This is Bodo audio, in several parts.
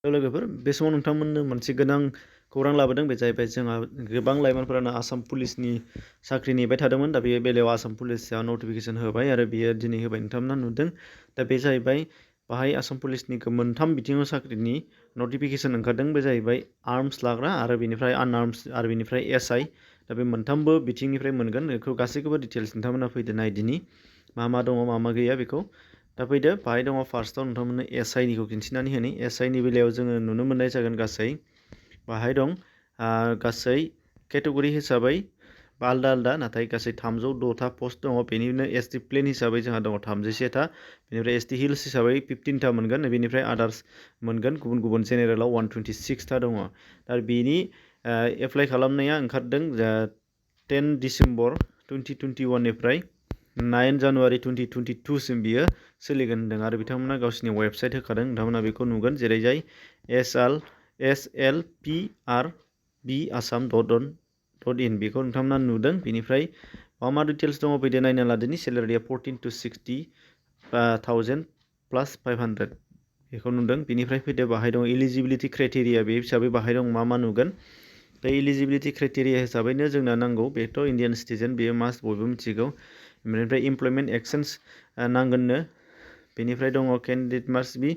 लोगोफोर बे समाव नोंथांमोननो मोनसे गोनां खौरां लाबोदों बे जाहैबाय जोंहा गोबां लाइमोनफोरानो आसाम पुलिसनि साख्रि नेबाय थादोंमोन दा बे बेलायाव आसाम पुलिसा नटिफिकेसन होबाय आरो बियो दिनै होबाय नोंथांमोना नुदों दा बे जाहैबाय बाहाय आसाम पुलिसनि मोनथाम बिथिङाव साख्रिनि नटिफिकेसन ओंखारदों बे जाहैबाय आर्मस लाग्रा आरो बेनिफ्राय आनआर्मस आरो बेनिफ्राय एसआइ दा बे मोनथामबो बिथिंनिफ्राय मोनगोन बेखौ गासैखौबो डिटेल्स नोंथांमोना फैदो नायदिनि मा दङ मा गैया बेखौ दा फैदो बाहाय दङ फार्स्टआव नोंथांमोननो एसआइनिखौ खिन्थिनानै होनि एसआइनि बेलायाव जोङो नुनो मोननाय जागोन गासै बाहाय दं गासै केटेगरि हिसाबै आलदा आलदा नाथाय गासै 306था पस्ट दङ बेनिनो एसटि प्लेन हिसाबै जोंहा दङ 31था बेनिफ्राय एसटि हिल्स हिसाबै 15था मोनगोन बेनिफ्राय आदार्स मोनगोन गुबुन गुबुन जेनेरेलाव 126था दङ दा बेनि एप्लाइ खालामनाया ओंखारदों 10 डिसेम्बर 2021 निफ्राय 9 जानुवारि 2022सिम बियो सोलिगोन होनदों आरो बिथांमोना गावसिनि वेबसाइट होखादों नोंथांमोना बेखौ नुगोन जेरै जाय slprb assam .in बेखौ नोंथांमोना नुदों बेनिफ्राय मा डिटेल्स दङ फैदो नायना लादोनि सेलारिया 14 to 60,000 प्लास 500 बेखौ नुदों बेनिफ्राय फैदो बाहाय दं इलिजिबिलिटि क्राइटेरिया बे हिसाबै बाहाय दं मा नुगोन दा इलिजिबिलिटि क्राइटेरिया हिसाबैनो जोंना नांगौ बेथ' इण्डियान सिटिजेन बेयो मास्ट बयबो मिथिगौ बेनिफ्राय इमप्लयमेन्ट एक्सचेन्ज नांगोननो बेनिफ्राय दङ केन्डिडेट मास्ट बि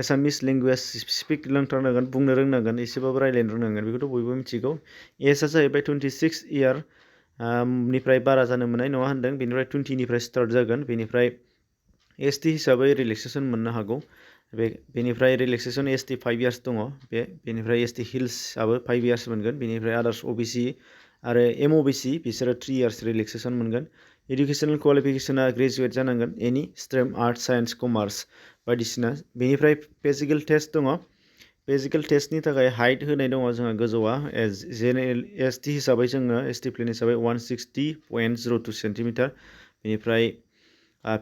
एसामिस लेंगुवेज स्पिक रोंथारनांगोन बुंनो रोंनांगोन एसेबाबो रायज्लायनो रोंनांगोन बेखौथ' बयबो मिथिगौ एजआ जाहैबाय 26 इयार निफ्राय बारा जानो मोननाय नङा होनदों बेनिफ्राय 20निफ्राय स्टार्ट जागोन बेनिफ्राय एसटि हिसाबै रिलेक्सेसन मोननो हागौ बेनिफ्राय रिलेक्सेसन एसटि 5 इयार्स दङ बेनिफ्राय एसटि हिल्सआबो 5 इयार्स मोनगोन बेनिफ्राय आदार्स अबिसि आरो एमअबिसि बिसोरो 3 इयार्स रिलेक्सेसन मोनगोन इडुकेसनेल क्वालिफिकेसना ग्रेजुवेट जानांगोन एनि स्ट्रिम आर्ट्स साइन्स कमार्स बायदिसिना बेनिफ्राय फिजिकेल टेस्ट दङ फिजिकेल टेस्टनि थाखाय हाइट होनाय दङ जोंहा गोजौआ जेनेरेल एसटि हिसाबै जोङो एसटि प्लेन हिसाबै 160.02 सेन्टिमिटार बेनिफ्राय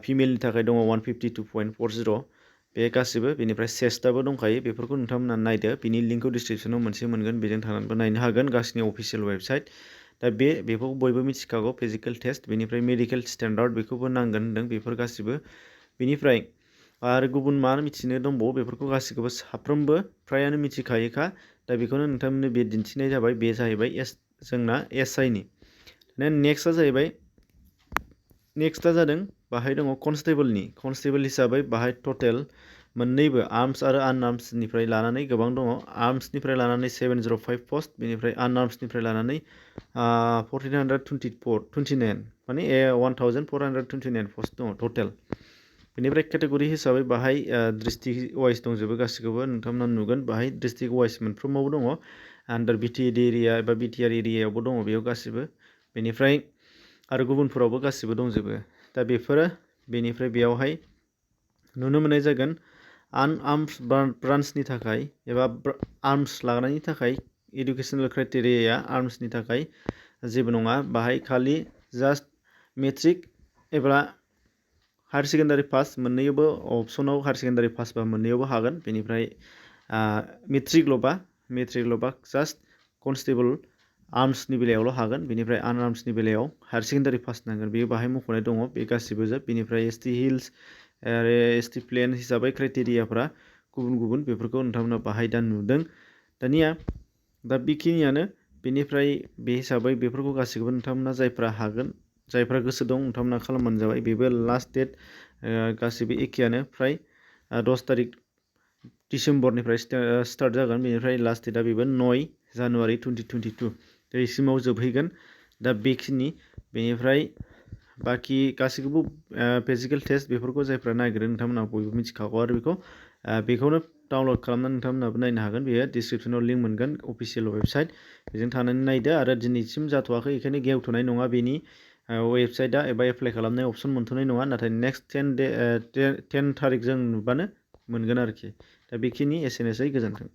फिमेलनि थाखाय दङ 152.40 बे गासिबो बेनिफ्राय चेस्टआबो दंखायो बेफोरखौ नोंथांमोना नायदो बिनि लिंकखौ डिसक्रिपसनाव मोनसे मोनगोन बेजों थांनानैबो नायनो हागोन गावसिनि अफिसियेल वेबसाइट दा बेखौ बयबो मिथिखागौ फिजिकेल टेस्ट बेनिफ्राय मेडिकेल स्टेन्डार्ड बेखौबो नांगोन होनदों बेफोर गासिबो बेनिफ्राय आरो गुबुन मा मिथिनो दंबावो बेफोरखौ गासिखौबो साफ्रोमबो फ्रायानो मिथिखायोखा दा बेखौनो नोंथांमोननो बे दिन्थिनाय जाबाय बे जाहैबाय जोंना एसआइनि नेक्स्टआ जाहैबाय नेक्स्टआ जादों बाहाय दङ कनस्टेबोल हिसाबै बाहाय टटेल मोननैबो आर्मस आरो आनआर्मसनिफ्राय लानानै गोबां दङ आर्मसनिफ्राय लानानै 705 पस्ट बेनिफ्राय आनआर्मसनिफ्राय लानानै 1429 माने 1429 पस्ट दङ टटेल बेनिफ्राय केटेगरि हिसाबै बाहाय डिस्ट्रिक्ट वाइज दंजोबो गासिखौबो नोंथांमोना नुगोन बाहाय डिस्ट्रिक्ट वाइज मोनफ्रोमावबो दङ आन्दार बिटिएड एरिया एबा बिटिआर एरियायावबो दङ बेयाव गासिबो बेनिफ्राय आरो गुबुनफोरावबो गासिबो दंजोबो दा बेफोरो बेनिफ्राय बेयावहाय नुनो मोननाय जागोन आनआर्मस ब्रान्सनि थाखाय एबा आर्मस लानायनि थाखाय इडुकेसनेल क्राइटेरियाया आर्मसनि थाखाय जेबो नङा बाहाय खालि जास्ट मेट्रिक एबा हायार सेकेन्डारि पास मोननैयावबो अपसनाव हायार सेकेन्डारि पासबा मोननैयावबो हागोन बेनिफ्राय मेट्रिकल'बा जास्ट कनस्टेबोल आर्मसनि बेलायावल' हागोन बेनिफ्राय आनआर्मसनि बेलायाव हायार सेकेन्डारि पास नांगोन बेयो बाहाय मख'नाय दङ बे गासिबो जोब बेनिफ्राय एसटि हिल्स आरो एसटि प्लेन हिसाबै क्राइटेरियाफ्रा गुबुन गुबुन बेफोरखौ नोंथांमोना बाहाय दा नुदों दानिया दा बेखिनियानो बेनिफ्राय बे हिसाबै बेफोरखौ गासैखौबो नोंथांमोना जायफ्रा हागोन जायफ्रा गोसो दं नोंथांमोना खालामबानो जाबाय बेबो लास्ट डेट गासिबो एखेयानो फ्राय 10 तारिख डिसेम्बरनिफ्राय स्टार्ट जागोन बेनिफ्राय लास्ट डेटआ बेबो 9 जानुवारि 2022 बेसिमाव जोबहैगोन दा बेखिनि बेनिफ्राय बाखि गासैखौबो फिजिकेल टेस्ट बेफोरखौ जायफ्रा नागिरो नोंथांमोना बयबो मिथिखागौ आरो बेखौनो डाउनलड खालामनानै नोंथांमोनाबो नायनो हागोन बेयो डिसक्रिपसनाव लिंक मोनगोन अफिसियेल वेबसाइट बेजों थानानै नायदो आरो दिनैसिम जाथ'वाखै बेखायनो गेवथ'नाय नङा बेनि वेबसाइटआ एबा एप्लाइ खालामनाय अपसन मोनथ'नाय नङा नाथाय नेक्स्ट 10 तारिख जों नुबानो मोनगोन आरोखि दा बेखिनि एसेनोसै गोजोन्थों